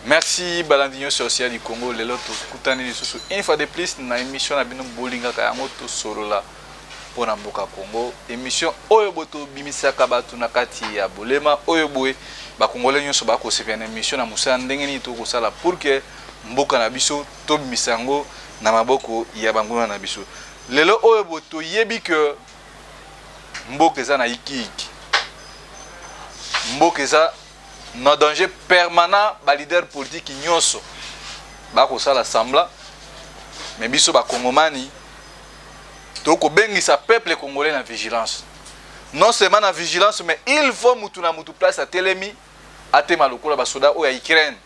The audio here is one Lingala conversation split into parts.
Merci balandi nyonso ya Océan du Congo. Lelo tokutani lisusu une fois de plus na émission na bino bolingaka yango, tosolola mpo na mboka Congo. Émission oyo boye tobimisaka bato na kati ya bolema oyo boye bakongole nyonso bakosepela na émission na mosala ndenge nini tokosala pour que mboka na biso tobimisa yango na maboko ya banguna na biso. Lelo oyo boye toyebi que mboka eza na yikiyiki, mboka eza na danger permanent. Ba leader politique nyonso bakosala semblant, mais biso bakongomani tokobengisa peuple congolais na vigilance. Non seulement na vigilance, mais il faut mutu na mutu place atelemi atema lokola basoda oyo ya Ukraine.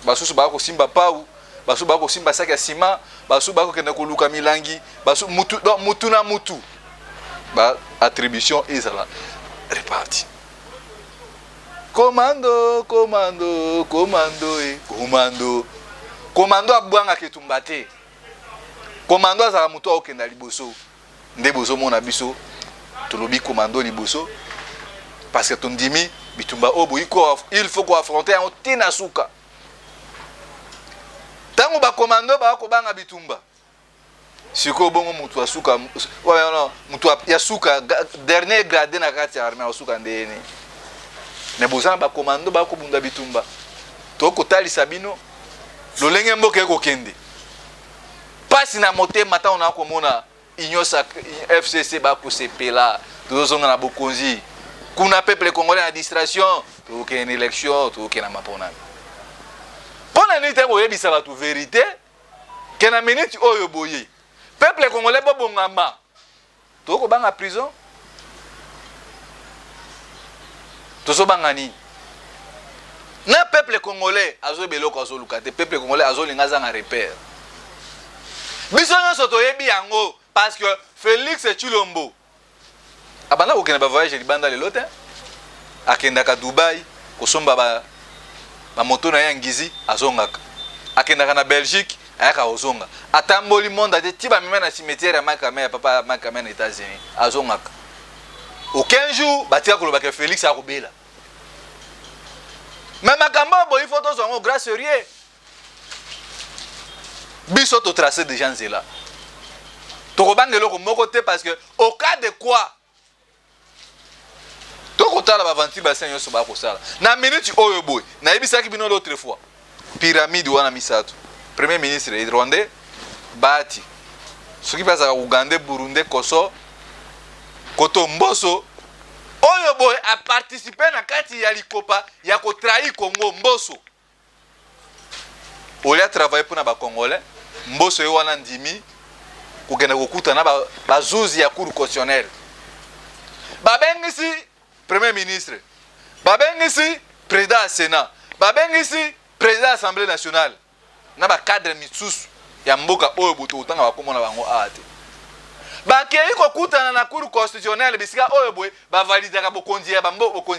Basusu bakosimba pau, basusu bakosimba saki ya ciment, basusu bakokende koluka milangi, basusu mutu, donc mutu na mutu ba attribution ezala reparti. Commando, commando, commando, e commando, commando abwangaka etumba te. Commando azalaka moto akokenda liboso. Nde bozomona biso tolobi commando liboso, parce que tondimi bitumba oyo boyi, il faut koaffronter yango ntina suka. Ntango bacommando bakobanga bitumba sikoyo, bongo motu asuka, motu ya suka, dernier grade na kati ya armée, asuka ndeni? Me boza na bacommando bakobunda bitumba. Tokotalisa bino lolenge mboka ekokende. Mpasi na motema ntango na komona Union FCC bakosepela, tozozonga na bokonzi. Kuna peuple congolais na distraction, tokokende na élection, tokokende na maponami. Mpo na nini te koyebisa bato vérité ke na minute oyo boye, peuple congolais bobongama, tokobanga prison, tozobanga nini? Na peuple congolais azoyeba eloko azoluka te. Peuple congolais azolinga azanga repère. Biso nyonso toyebi yango, parce que Félix Tshilombo abanda kokende bavoyage libanda lelo te. Akendaka Dubai kosomba bamoto na ye ya ngizi, azongaka. Akendaka na Belgique, ayaka kozonga. Atamboli monde ate ti bamema na cimetière ya Makame, ya papa Makame na États-Unis, azongaka. Aucun jour batika kolobaka Félix akobela. Mais makambo oyo boyi, faut tozwa yango grand sérieux. Biso totrace déjà nzela, tokobanga eloko moko te, parce que au cas de quoi tokotala baventure bassin nyonso bakosala na minute oyo boye. Nayebisaki bino l'autre fois, pyramide wana misato: premier ministre rwandais Bahati, soki mpe azalaka ougandais, burundais, koso koto Mboso oyo boye aparticipe na kati ya likopa ya kotrahir Congo. Mboso olia travaille mpona bacongolais. Mboso ye wana ndimi kokende kokutana bazuzi ya cour constitutionnelle. Babengisi premier ministre, babengisi président ya Sénat, babengisi président ya Assemblée nationale na bacadre misusu ya mboka oyo boto kotanga bakomona bango awa te. Bakei kokutana na cour constitutionnelle, bisika oyo boye bavalidaka bokonzi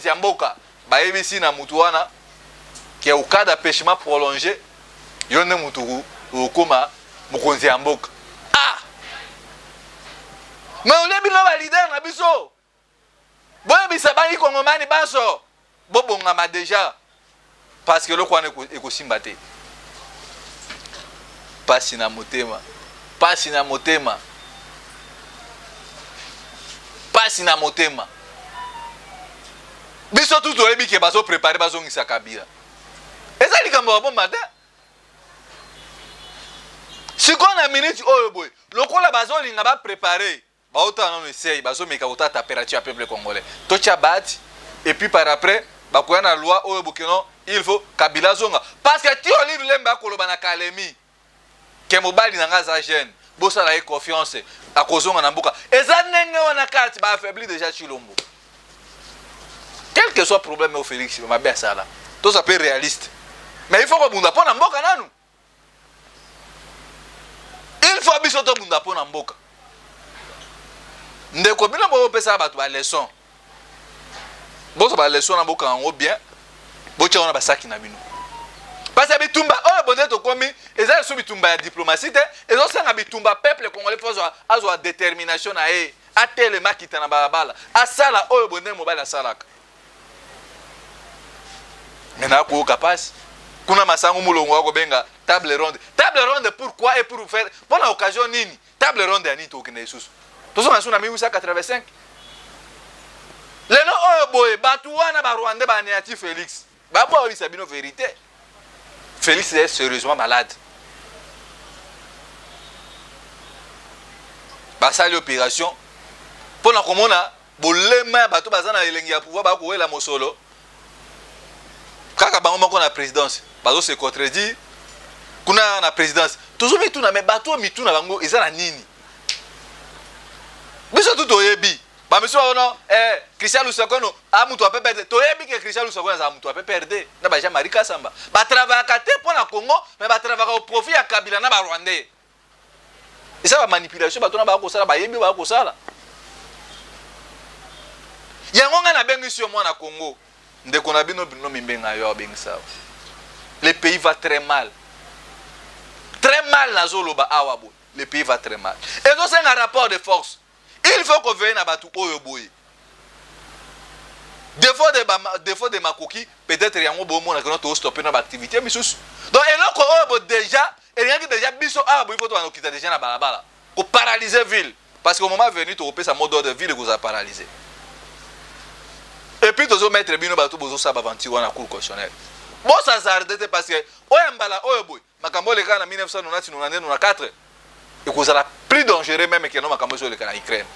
ya mboka. Bayebisi na mutu wana ke au cas d'empêchement prolongé, yo nde mutu okóma mokonzi ya mboka. Ah, mais olie bino baleader na biso, boyebisa bangi kongomani banso bobongama déjà, parce que eloko wana ekosimba te. Pasi na motema, pasi na motema, pasi na motema. Biso tu toyebi ke bazoprépare bazongisa Kabila. Eza likambo ya bomba te. Sikoyo na minute oyo boye, lokola bazolinga baprépare, baotala nano esei, bazomeka kotala température ya peuple congolais. Totya Bahati et puis par après bakoya na loi oyo bokeno il faut Kabila azonga, parce que ti Olive Lembe akoloba na Kalemi ke mobali na nga aza jeune, bosala ye confiance, akozonga na mboka. Eza ndenge wana kati baaffaibli déjà Tshilombo. Quel que soit problème oyo Félix mabe asala, toza mpe réaliste, mais il faut kobunda mpo na mboka nanu. Il faut biso tobunda mpo na mboka. Ndeko, bino bopesaka bato baleçon, bozwa baleçon na bokanga yango bien, botya wana basaki na bino, parce que bitumba oyo bonde tokomi eza lisusu bitumba ya diplomatie te. Ezosanga bitumba peuple congolais mpo azwa détermination na ye, atelema, akita na balabala, asala oyo bonde mobali asalaka. Me nakoyoka mpasi. Kuna Masangu Mulongo akobenga table ronde. Table ronde pourquoi et pour faire pona occasion nini? Table ronde ya nini tokende lisusu? Tozonga lisusu na 1885. Lelo oyo boye bato wana ba Rwandais ba anéanti Felix. Baboyisa bino verite. Felix est sérieusement malade. Basali opération pona komona bolema ya bato baza na elengi ya pouvoir bakowela mosolo kaka bango moko na présidence bazo se contredire kuna na présidence. Tozomituna, me bato oyo mituna bango eza na nini? Biso tu toyebi bamisu baono eh, Christian Lusakono a mutu ya PPRD. Toyebi ke Christian Lusakono azala mutu ya PPRD na ba Jean Marie Kasamba batravayaka te mpo na Congo, me batravayaka au profit ya Kabila na Barwandais. Eza ba manipulation bato na bakosala, bayebi bakosala yango. Ngai nabengisi yo mwana Congo, ndeko na bino Bruno Mimbenga, yo abengisa. Le pays va très mal, très mal. Nazoloba awa boye, le pays va très mal, ezosenga rapport de force. Il faut koveiller na bato oyo boye. Défaut de makoki peut-être yango bomona keno tostopper na baactivité misusu. Donc eloko oyo bo déjà elingaki déjà biso awa boye, faut tobanda kokita déjà na balabala, koparalyser ville, parce que au moment venu tokopesa mot d'ordre, ville ekozala paralysé. Et puis tozomettre bino bato bozosala baventure wana cour constitutionnelle, bos'hasarder te, parce que oyo mbala oyo boye makambo olekaka na 1990, 92, 94 ekozala plus dangereux même keno makambo ezoleka na Ukraine.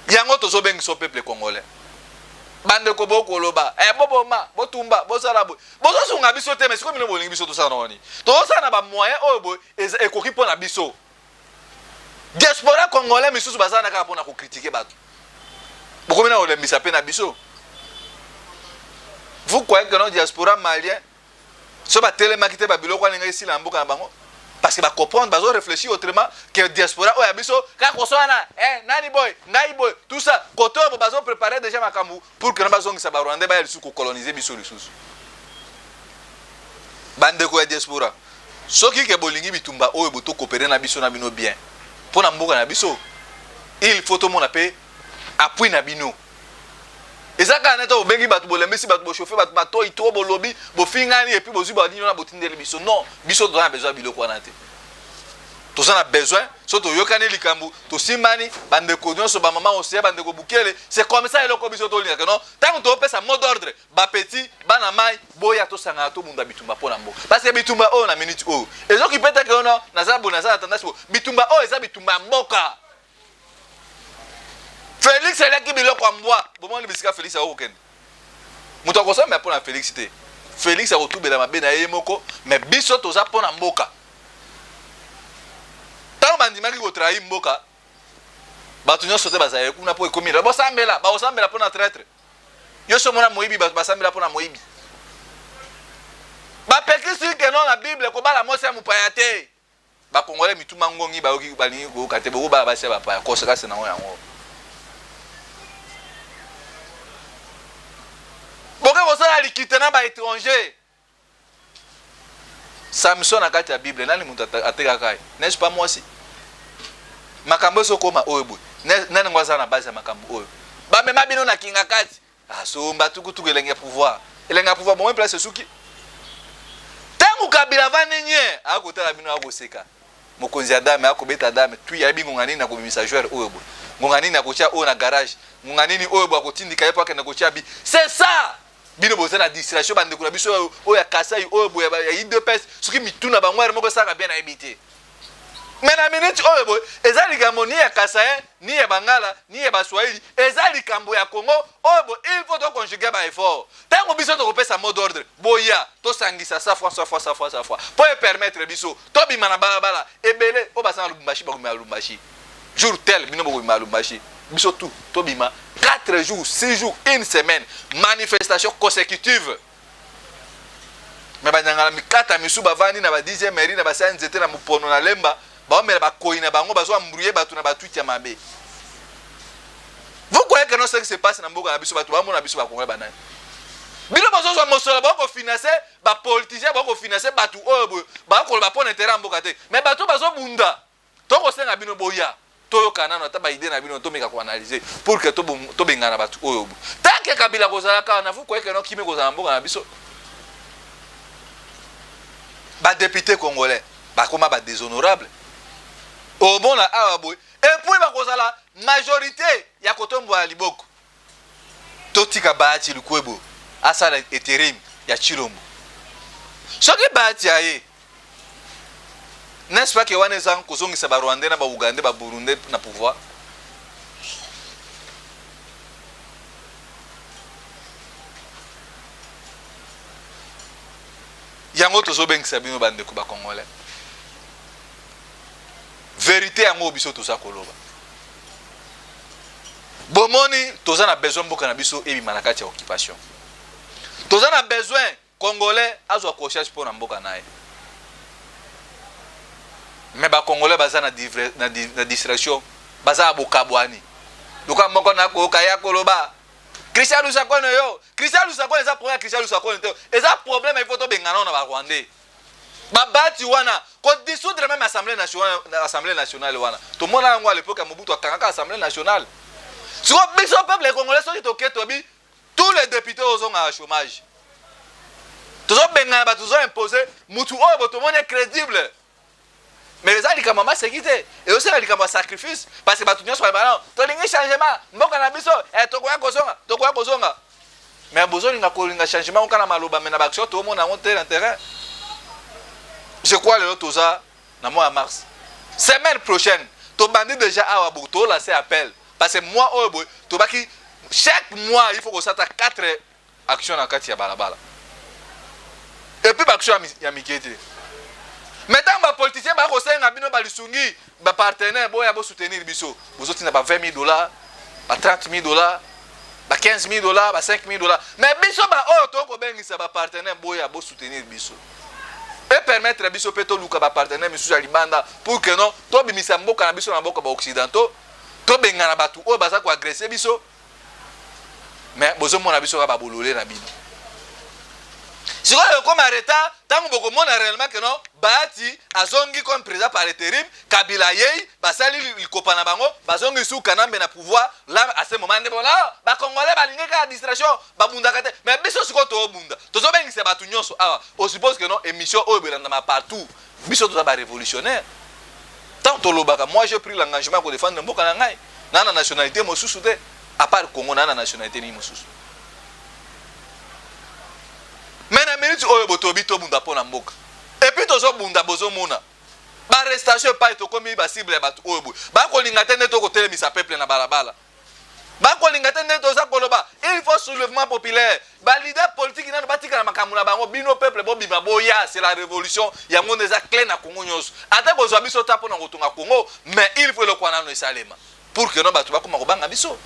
Yango tozobengisa peuple congolais, bandeko, bokoloba eh, boboma, botumba, bosala boye, bozosunga biso te. Mais sikoyo bino bolingi biso tosala na wani? Tozosala na bamoyen oyo boye ekoki mpo na biso. Diaspora congolais misusu baza na kaka mpona kocritiquer bato, bokomi na kolembisa mpe na biso. Vous croyez que non, diaspora malien so batelemaki te, babiloko wana ndenge esila na mboka na bango, parce que bacomprendre, bazo réfléchir autrement que diaspora oyo ya biso, kaka koswana eh, nani boy, ngai boy, tout ça. Kote oyo bazo préparer déjà makambo pour que na bazongisa Barwandais baya lisusu kocoloniser biso lisusu. Bandeko ya diaspora, soki ke bolingi bitumba oyo botocoopérer na biso na bino bien mpo na mboka na biso, il faut tomona mpe appui na bino. Eza kaka neti bobengi bato, bolembisi bato, bochauffer bato matoi to bolobi, bofingani, et puis bozwi banini wana botindeli biso. Non, biso toza na besoin ya biloko wana te. Toza na besoin so toyokani likambo, tosimbani, bandeko nyonso, bamama oseya, bandeko bukele, c'est comme ça. Eloko biso tolingaka, non, ntango topesa mot d'ordre, bapeti bana mai boya, tosangana, tobunda bitumba mpo na mboka, parce que bitumba oyo na minute oyo ezoki mpe teke ono naza boye, naza na tendance boye. Bitumba oyo eza bitumba ya mboka. Félix aliaki biloko ya mbwa. Bomoni bisika Félix akokokende, moto akosambela mpo na Félix te. Félix akotubela mabe na ye moko, mais biso toza mpo na mboka. Ntango bandimaki kotrahir mboka, bato nyonso te bazali kuna mpo ekomi bosambela, bakosambela mpo na traître. Yo so omona moyibi, bato basambela mpo na moyibi? Bapekisi keno na Bible kobala mwasi ya mopaya te. Bakongole mituma ngongi, bayoki, balingi koyoka te. Bokobala basi ya bapaya, conséquence nango yango boke kosala likita na baétranger. Samson na kati ya Bible, nani moto atekaka ye? N'est-ce pas mwasi? Makambo ezokoma oyo boye, nani ngo aza na base ya makambo oyo bamema bino na kinga kati? Asomba tukutuku, elenge ya pouvoir, elenge ya pouvoir. Bomoi place esuki ntango Kabila avandi nye, akotala bino, akoseka. Mokonzi ya dame akobeta dame tui, ayebi ngonga nini akobimisa joueur oyo boye, ngonga nini akotia oyo na garage, ngonga nini oyo boye akotindika ye mpo akende kotia bi. C'est ça. Bino boza na distraction. Bandeko na biso oyo ya Kasai, oyo boye ya UDPS, soki mituna bango ere moko esalaka bien, nayebi te. Mais na minute oyo boye eza likambo ni ya Kasaïen, ni ya Bangala, ni ya Baswahili, eza likambo ya Congo. Oyo boye il faut toconjuguer baeffort. Ntango biso tokopesa mot d'ordre, boya tosangisa sa fois, sa fois, sa fois, sa fois, mpo epermettre biso tobima na balabala. Ebele oyo baza na Lubumbashi bakobima na Lubumbashi jour tel, bino bokobima na Lubumbashi, biso tout tobima 4 jours, 6 jours, une semaine, manifestation consécutive. Mais banyangala mikata misu bavandi na ba 10e mairie, na basala nzete na mopono na Lemba, baomela bakoyi na bango, bazo embrouiller bato na batwiti ya mabe. Vous croyez que non, ce qui se passe na mboka na biso, bato bamona biso bakongole banani? Bino bozozwa mosolo, bakofinancer bapoliticien, bakofinancer bato oyo boye bakoloba mpo na intérêt ya mboka te. Mais bato bazobunda, tokosenga bino boya toyoka nano ata baidée na bino, tomeka koanalyser pour que tobengana bato oyo. Tant que Kabila kozala kaka na, vous croyez que non, kimi kozala mboka na biso? Ba députés congolais bakoma ba déshonorable. Omona awa boye et puis bakozala majorité ya kotombola liboko. Totika Bahati Lukwebo asala interim ya Tshilombo. Soki Bahati aye n'est-ce pas que wana eza kozongisa ba Rwandais na ba Ougandais ba Burundais na pouvoir? Yango tozobengisa bino bandeko ba Congolais. Verite yango biso toza koloba. Bomoni toza na besoin mboka na biso ebima na kati ya occupation. Toza na besoin Congolais azwa conscience mpo na mboka na ye. Mais ba Congolais baza na, na, na distraction, baza na bokabwani. Lokola moko na koyoka ya koloba Christian Lusakone yo, Christian Lusakone eza problème ya Christian Lusakone te. Eza problème il faut tobengana na ba Rwandais. Babati wana ko dissoudre même assemblée nationale, assemblée nationale wana. Tomona yango à l'époque ya Mobutu akangaka assemblée nationale. Siko biso peuple congolais soki toke tobi tous les députés ozonga ya chômage. Tozobengana bato tozo imposer mutu oyo botomoni crédible. Mais eza likambo ya maseki te, ezosala likambo ya sacrifice parce que bato nyonso balobaka tolingi changement mboka na biso eh, tokoya kozonga tokoya kozonga. Mais bozolinga kolinga changement oka na maloba mais na baaction toomona yango te na terrain. Je crois lelo toza na mois ya mars, semaine prochaine tobandi déjà awa bo tolase appel parce que mois oyo boye tobaki chaque mois il faut kosata 4 action na kati ya balabala et puis baaction ya mike te. Mais ntango bapoliticien bakosenga bino balisungi bapartenaire boya bosoutenir biso, bozotinda ba 20 000 dollars, ba 30 000 dollars, ba 15 000 dollars, ba 5 000 dollars. Mais biso baoyo tokobengisa bapartenaire boya bosoutenir biso e permettre biso mpe toluka bapartenaire misusu ya libanda pour que non tobimisa mboka na biso na mboka baoccidentaux, tobengana bato oyo baza koagresse biso. Mais bozomona biso kaka babolole na bino. Sikoyo ekoma retard ntango bokomona réellement que non Bahati azongi comme président par intérim, Kabila ayei, basali likopa na bango, bazongi su Kanambe na pouvoir. Là à ce moment nde bona ba Congolais balingi kaka distraction, babundaka te. Mais biso sikoyo tobunda, tozobengisa bato nyonso awa. On suppose que non émission oyo belandama partout, biso toza ba révolutionnaire. Tant tolobaka, moi j'ai pris l'engagement ya kodefendre mboka na ngai, na na nationalité mosusu te, à part Congo na na nationalité nini mosusu. Mais na minute oyo botobi tobunda mpo na mboka, et puis tozobunda, bozomona baarrestation epai tokomi basible ya bato oyo boye bakolinga te nde tokotelemisa peuple na balabala, bakolinga te nde toza koloba il faut soulèvement populaire. Baleader politique nano batikala makambo na bango, bino peuple bobima boya, c'est la révolution. Yango nde eza clé na Congo nyonso, ata kozwa biso ta mpona kotonga Congo, mais il faut eloko wana nano esalema pour que no bato bakoma kobanga biso.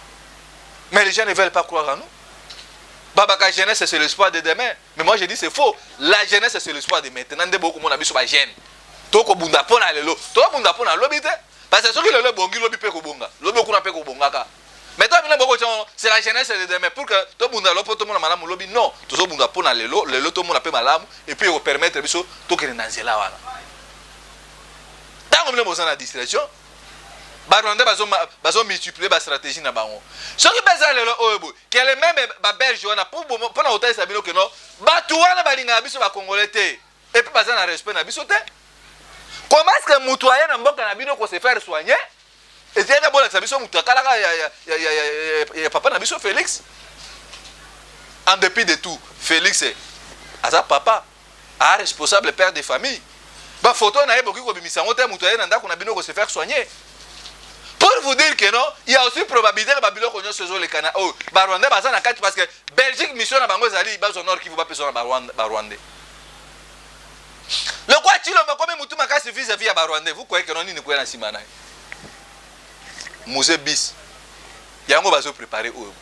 Mais les gens ne veulent pas croire à nous. Babaka jeunesse c'est l'espoir de demain, mais moi je dis c'est faux. La jeunesse c'est l'espoir de maintenant. Nde bokomona biso ba jeune tokobunda mpo na lelo, tokobunda mpo na lobi te, parce que soki lelo ebongi, lobi mpe kobonga, lobi okuna mpe kobongaka. Mais toi bino boko c'est la jeunesse de demain pour que tobunda lelo mpo tomona malamu lobi. Non, tozobunda mpo na lelo, lelo tomona mpe malamu et puis ekopermettre biso tokende na nzela wana. Ntango bino boza na distraction, barwandais bazomultiplie bastratégie na bango. Soki mpe eza lelo oyo boye kele meme babelge wana mpona kotalisa bino ke non bato wana balingaka biso bacongolais te et puis baza na respect na biso te. Comment est-ce que mutu aye na mboka na bino ko se faire soigner? Ezalaka bolakisa biso mutu akalaka ya, ya, ya, ya, ya, ya papa na biso Félix. En dépit de tout, Félix aza papa, a responsable, père de famille. Bafoto na ye bokoki kobimisa yango te, mutu aye na ndako na bino ko se faire soigner. Pour vous dire que non, il y a aussi probabilité que babiloko nyonso ezoleka na oyo barwandais baza na kati, parce que Belgique mission na bango ezali bazwa Nord Kivu, bapesa na barwandais. Lokwa Tshilombo akomi mutu makasi vis-à-vis ya barwandais, vous croyez que non nini koya na nsima na ye musée bis yango bazo préparer oyo.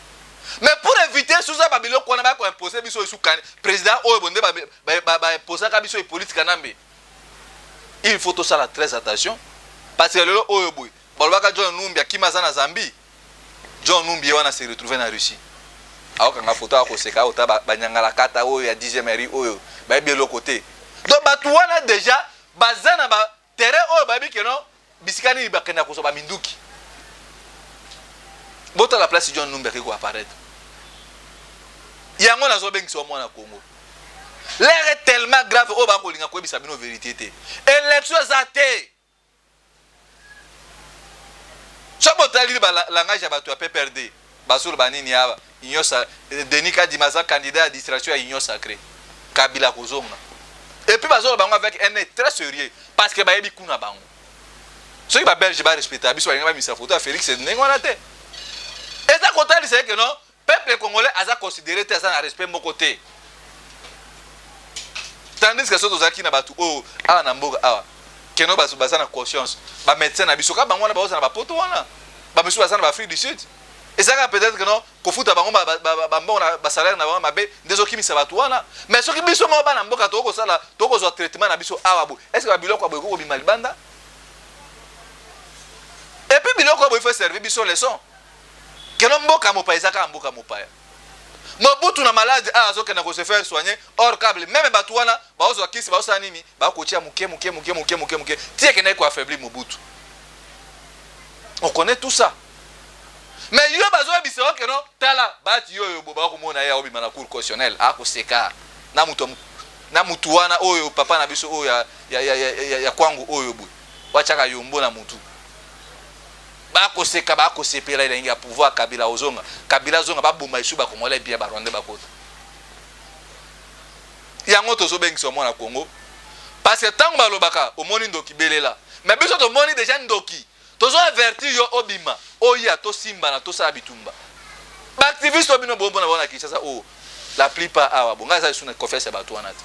Mais pour éviter suza babiloko wana bakoimpose biso esu président oyo bonde baimposaka biso Hippolyte Kanambe, il faut tosala très attention, parce que lelo oyo boye balobaka John Numbi akima aza na Zambie. John Numbi ye wana se retrouve na Russie, aokanga foto, akoseka, aota banyangalakata oyo ya 10e rue oyo bayebi eloko te. Donc bato wana déjà baza na ba terrain oyo bayebi ke non bisika nini bakenda kozwa baminduki. Botala place John Numbi akei koapparaître. Yango nazobengisa mwana Congo. L'heure est tellement grave oyo bakolinga koyebisa bino vérité te. Élection eza te. Soki botali ba langage ya bato ya PPRD, bazoloba nini awa? Union sa Denis Kadima aza candidat ya distraction ya Union sacrée. Kabila kozonga. Et puis bazoloba bango avec un nez très sérieux parce que bayebi kuna bango. Soki ba Belge ba respecta biso, balingi bamisa photo ya Félix ndenge wana te. Eza kotalisa ye que non, peuple congolais aza considéré te, aza na respect moko te. Tandis que soki tozalaki na bato oyo awa na mboka awa, keno bato baza na conscience, bamédecin na biso kaka bango wana baoza na bapoto wana, bamisusu baza na baAfrique du Sud, ezalaka peut-être que non, kofuta bango bambongo na basalaire na bango mabe nde ezokimisa bato wana. Mais soki biso moko bana mboka tokosala, tokozwa traitement na biso awa boye, est ce que babiloko ya boye ekokobima libanda? Et puis biloko ya boye faut servir biso leçon keno mboka mopaya eza kaka mboka mopaya. Mobutu na malade awa azokenda kose faire soigner hors câble, même bato wana baozwa kisi, baosala nini, bakotia moke moke moke moke moke moke ti ekendaki koaffaiblir Mobutu. On connaît tout ça. Mais yo bazoyebisa yo keno tala bati yo oyo bo bakomona ye aobima na Cour constitutionnelle, akoseka na moto na mutu wana oyo papa na biso oyo ya kwangu oyo boye watiaka yombo na mutu. Bakoseka, bakosepela elengi ya pouvoir. Kabila ozonga, Kabila azonga, baboma esu bakongolais bien, Barwandais bakota. Yango tozobengisa mwana Congo, parce que ntango balobaka omoni ndoki belela, mais biso tomoni déjà ndoki, tozo avertir yo obima oya tosimbana, tosala bitumba. Baactiviste oyo bino bomona bango na Kinshasa oyo, la plupart awa bo ngai aza lisu na confiance ya bato wana te,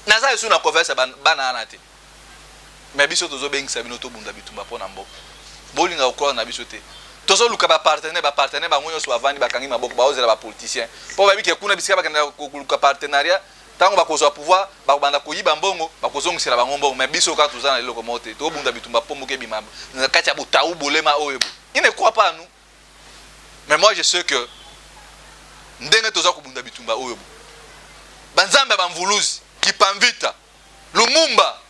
naza lisu na confiance ya bana wana te. Mais biso tozobengisa bino tobunda bitumba mpo na mboka. Bolinga kokroire na biso te. Tozoluka bapartenaire, bapartenaire bango nyonso bavandi, bakangi maboko, baozela bapoliticien mpo bayebi ke kuna bisika bakendaka koluka partenariat, ntango bakozwa pouvoir bakobanda koyiba mbongo, bakozongisela bango mbongo. Mais biso kaka toza na eloko moko te, tobunda bitumba mpo mboka ebima na kati ya botau bolema oyo. Bo il ne croit pas à nous, mais moi je sais que ndenge toza kobunda bitumba oyo, bo banzambe ya bamvuluzi Kipamvita Lumumba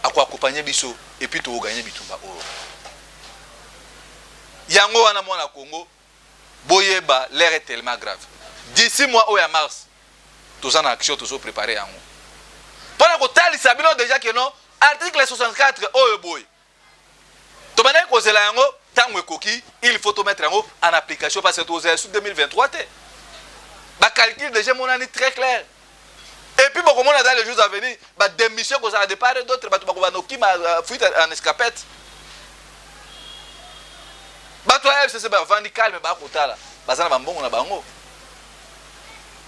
akoaccompagner biso et puis tokogagner bitumba oyo. Yango wana, mwana Congo, boyeba, l'heure est tellement grave. D'ici mois oyo ya mars, toza na action, tozoprépare yango mpona kotalisa bino déjà ke non, article 64 oyo boye tobandaki kozela yango, ntango ekoki, il faut tomettre yango en application, parce que tozela su 2023 te. Bacalcul déjà emonani très clair. Et puis bokomona dans les jours à venir badémission kozala de part et d'autre, bato bakobanda okima, fuite en escarpette. Bato ya FCC bavandi calme, bakotala, baza na bambongo na bango,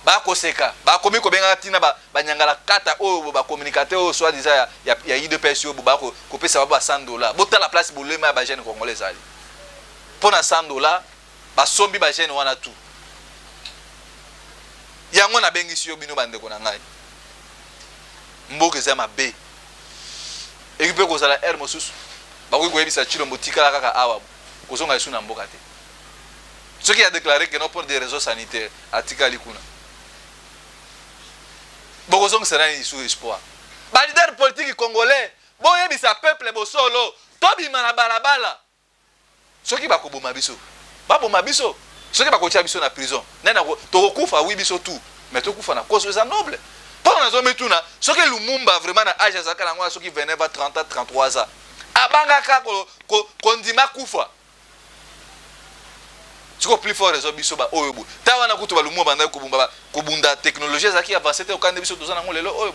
bakoseka, bakomi kobengaka ntina banyangala kata oyo bacommunicateur oyo soi disant ya UDPS oyo bakopesa bango ba 100 $. Botala place bolema ya bajeune congolais ezali mpo na 100 $, basombi bajeune wana tout. Yango nabengisi yo bino bandeko na ngai, mboka eza mabe, eki mpe kozala heure mosusu bakoki koyebisa Tshilombo tikala kaka awa, kozonga esu na mboka te. Soki adéclaré que non, pour des raisons sanitaires, atikali kuna, bokozongisa nani lisu espoir? Baleader politique congolais, boyebisa peuple bosolo, tobima na balabala. Soki bakoboma biso, baboma biso. Soki bakotia biso na prison, nani tokokufa? Oui, biso tout, mais tokufa na cause eza noble. Mpo nazomituna soki Lumumba vraiment na age azalaka nango wana, soki 29 a 30 a 33 ans, abangaka kondima kufa. Siko plus fort raison biso ba oyo boye ta wana kutu balumumba bandaki kobumba, kobunda, technologie ezalaki avancé te okande biso toza nango lelo oyo.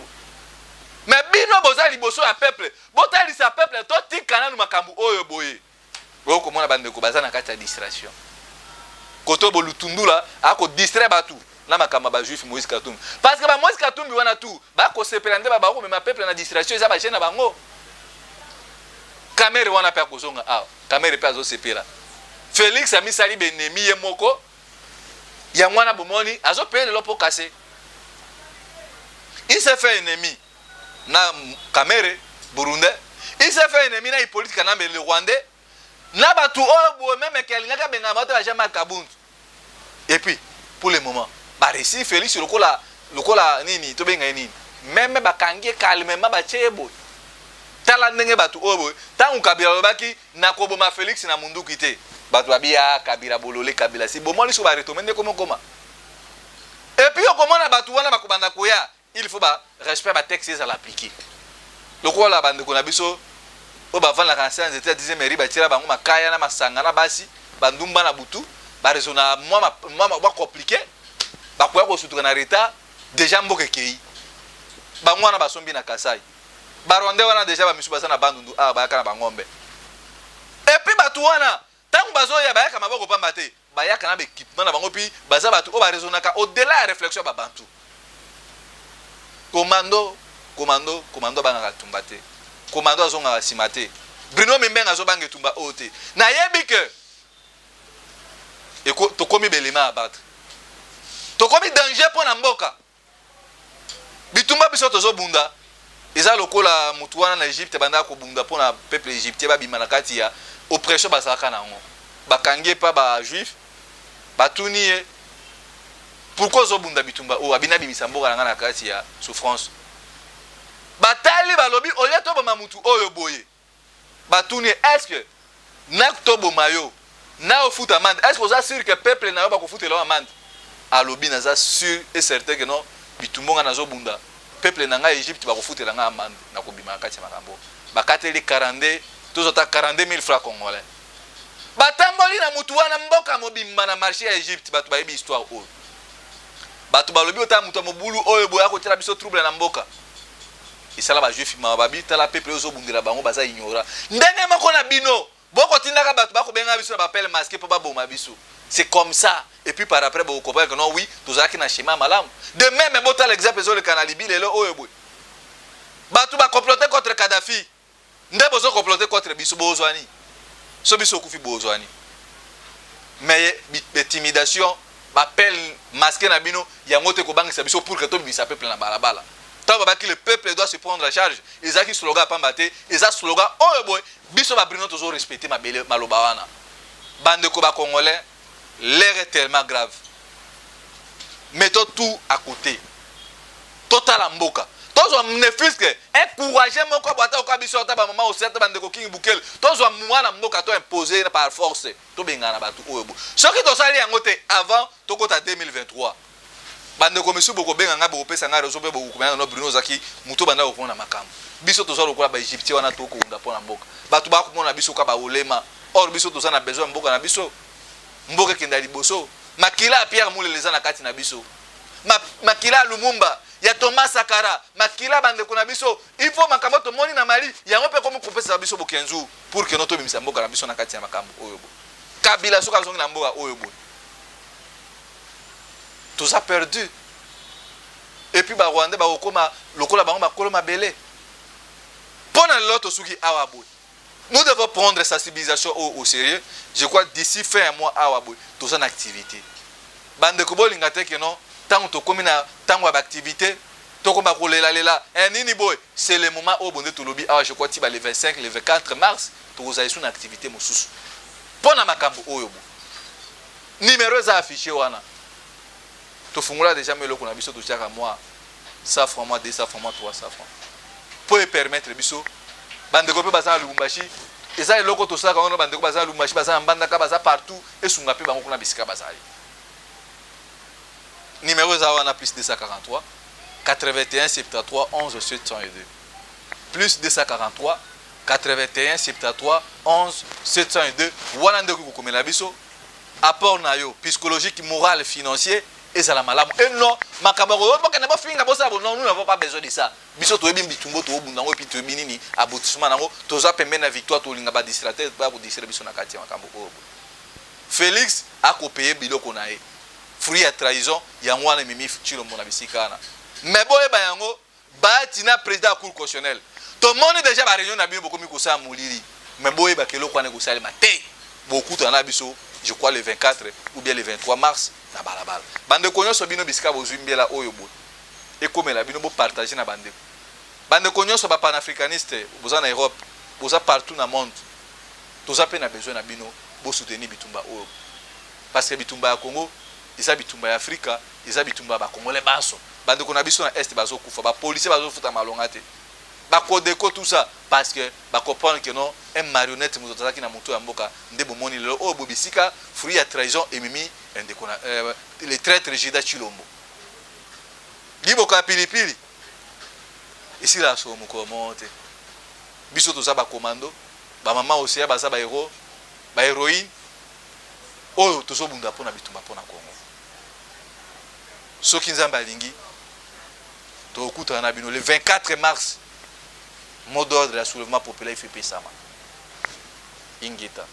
Mais bino boza liboso ya peuple, botalisa peuple totika nanu makambo oyo boye. Okomona bandeko baza na kati ya distraction koto bolutundula akodistraire bato na makambo ya bajuif Moïse Katumbi, parce que bamoïse Katumbi wana tu bakosepela nde bakomema peuple na distraction, eza bajeune na bango. Kamerhe wana mpe akozonga awa, Kamerhe mpe azosepela. Félix amisali benemi ye moko, yango wana bomoni azopeye lelo mpo kase il s'est fait ennemi na Kamerhe burundais, il s'est fait ennemi na Hippolyte Kanambe le Rwandais, na bato oyo boye même ke alingaki abengana bato ba Jean-Marc Kabund. Et puis pour le moment baréussi Félix lokola nini, tobenga ye nini, même bakangi ye calmement, batie ye boye. Tala ndenge bato oyo boye, ntango Kabila alobaki nakoboma Félix na munduki te, bato babi ya Kabila bolole, Kabila si bomoni so baretome nde komokoma. Et puis okomona na bato wana bakobanda koya, il faut ba respect ba texte ezala appliqué. Lokola bandeko na biso oyo bavandaka na se ya nzete ya 10e rue, batiela bango makaya na masanga na basi bandumba na butu, baraisonna mwa compliqué, bakoya kosutuka na retard. Déjà mboka ekei. Bango wana basombi na Kasai, Barwandais wana déjà bamisu baza na Bandundu awa, bayaka na bangombe. Et puis bato wana, ntango bazoya, bayaka maboko pamba te, bayaka na baéquipement na bango. Mpi baza bato oyo baraisonnaka au-delà ya réflexion ya babantu. Commando, commando, commando abangaka tumba te, commando azongaka nsima te. Bruno Mimbenga azobanga etumba oyo te. Nayebi ke tokomi belema abattre, tokomi danger mpo na mboka. Bitumba biso tozobunda eza lokola motu wana na Egypte bandaka kobunda mpo na peuple égyptien babima na kati ya oppression bazalaka na yango. Bakangi ye mpa Bajuif, batuni ye: "Pourquoi ozobunda bitumba oyo?" Abina: "Abimisa mboka na ngai na kati ya souffrance." Batali, balobi: "Olie toboma mutu oyo boye." Batuni: "Est ce que na toboma yo na ofuta amende, est ce que oza sûr que peuple na yo bakofutela yo amende?" Alobi: "Naza sûr et certain que non, bitumba nga nazobunda, peuple na ngai Egypte bakofutela ngai amende, nakobima na kati ya makambo." Bakateli 42, tozota 42 000 francs congolais. Batamboli na mutu wana mboka mobimba na marché ya Egypte. Bato bayebi histoire oyo. Bato balobi: "Otala moto ya mobulu oyo boya kotiela biso trouble na mboka." Esala Bajuif mawa. Babi: "Tala peuple oyo ozobundela bango, baza ignorant ndenge moko na bino. Bokotindaka bato, bakobenga biso na baappel masqué mpo baboma biso. C'est comme ça." Et puis par après bokocomprendre que non, oui, tozalaki na schéma malamu. De même, botala exemple ezoleka na Libye lelo oyo boye. Bato bacomplote contre Kadhafi, nde bozocomplote contre biso. Bozwani so biso okufi, bozwani. Mais intimidation, baappel masqué na bino, yango te kobangisa biso pour que tobimisa peuple na balabala. Ntango babaki "le peuple doit se prendre en charge", ezalaki slogan ya pamba te, eza slogan oyo boye biso Babrino tozorespecte mabele maloba wana. Bandeko Bacongolais, l'heure est tellement grave. Mettons tout à côté, totala mboka, tozwa ne fût-ce que un courageux moko bo ata oka biso, ata bamama osi, ata bandeko Kingi Bukele, tozwa mwana mboka, to impose par force, tobengana na bato oyo bo. Soki tosali yango te avant tokota 2023, bandeko misusu bokobenga ngai, bokopesa ngai réseau mpe bokokomela: "No, Bruno, ozalaki moto banda komona makambo." Biso toza lokola Baégyptien wana, tokokunda mpo na mboka. Bato bakomona biso ka baolema, or biso toza na besoin ya mboka na biso, mboka ekenda liboso. Makila ya Pierre Mulele eza na kati na biso, makila ya Lumumba, ya Thomas Sankara, makila bandeko na biso. Il faut makambo tomoni na Mali, yango mpe komi kopesa biso bokenzu pour que no tobimisa mboka na biso na kati ya makambo oyo boye. Kabila soki azongi na mboka oyo boye, toza perdu. Et puis Barwandais bakokóma lokola bango bakolo mabele. Mpo na lelo tosuki awa boye. Nous devons prendre sensibilisation au sérieux. Je crois d'ici fin ya mois awa boye toza na activité. Bandeko, bolinga te ke non, ntango tokómi na ntango ya baactivité, tokóma kolelalela nini boye. C'est le moment oyo bonde tolobi awa. Je crois ti ba le 25, le 24 mars, tokozala esu na activité mosusu mpo na makambo oyo boye. Numéro eza affiché wana. Tofungola déjà mo eloko na biso, totiaka mwa 100 francs, mwa 200 francs, mwa 300 francs mpo epermettre biso. Bandeko mpe baza na Lubumbashi, eza eloko tosalaka wana. Bandeko baza na Lubumbashi, baza na Mbandaka, baza partout, esunga mpe bango kuna bisika bazali. Numéro eza wana: plus 243 81 73 11 702, plus 243 81 73 11 702. Wana nde okoki kokomela biso apport na yo psychologique, moral, financier, ezala malamu. E non makambo ya bokende bofinga, bosala bo, non, nous n'avons pas besoin de ça. Biso toyebi bitumbo toobunda yango, et puis toyebi nini aboutissement nango. Toza pembeni na victoire. Tolinga badistracteur bakodistraire biso na kati ya makambo oyo. Félix akopeye biloko na ye, fruit ya trahison. Yango wana ememi Tshilombo na bisika wana. Mais boyeba yango, batina président ya Cour constitutionnelle. Tomoni déjà baréunion na bino, bokomi kosala molili. Mais boyebaka eloko wana ekosalema te. Bokutana na biso, je crois le 24 ou bien le 23 mars na balabala. Bandeko nyonso, bino bisika bozwi mbela oyo boye, ekomela bino, bopartage na bandeko. Bandeko nyonso bapanafricaniste, boza na Europe, boza partout na monde, toza mpe na besoin na bino bosoutenir bitumba oyo, parce que bitumba ya Congo eza bitumba ya Afrika, eza bitumba ya Bacongolais banso. Bandeko na biso na Est bazokufa, bapolicier bazofuta malonga te, bakodeko, tout ça parce que bacomprendre que non, un marionnette moto azalaki na moto ya mboka. Nde bomoni lelo oyo bo bisika fruit ya trahison ememi ndeko na le traître Judas Tshilombo. Liboka ya pilipili esilaka solo mokolo moko te. Biso toza ba commando, ba mama Ocean baza ba heros, ba heroines oyo tozobunda mpo na bitumba mpo na Congo. Soki Nzambe alingi, tokokutana na bino le 24 mars. Mot d'ordre ya soulèvement populaire ifo epesama. Ingeta.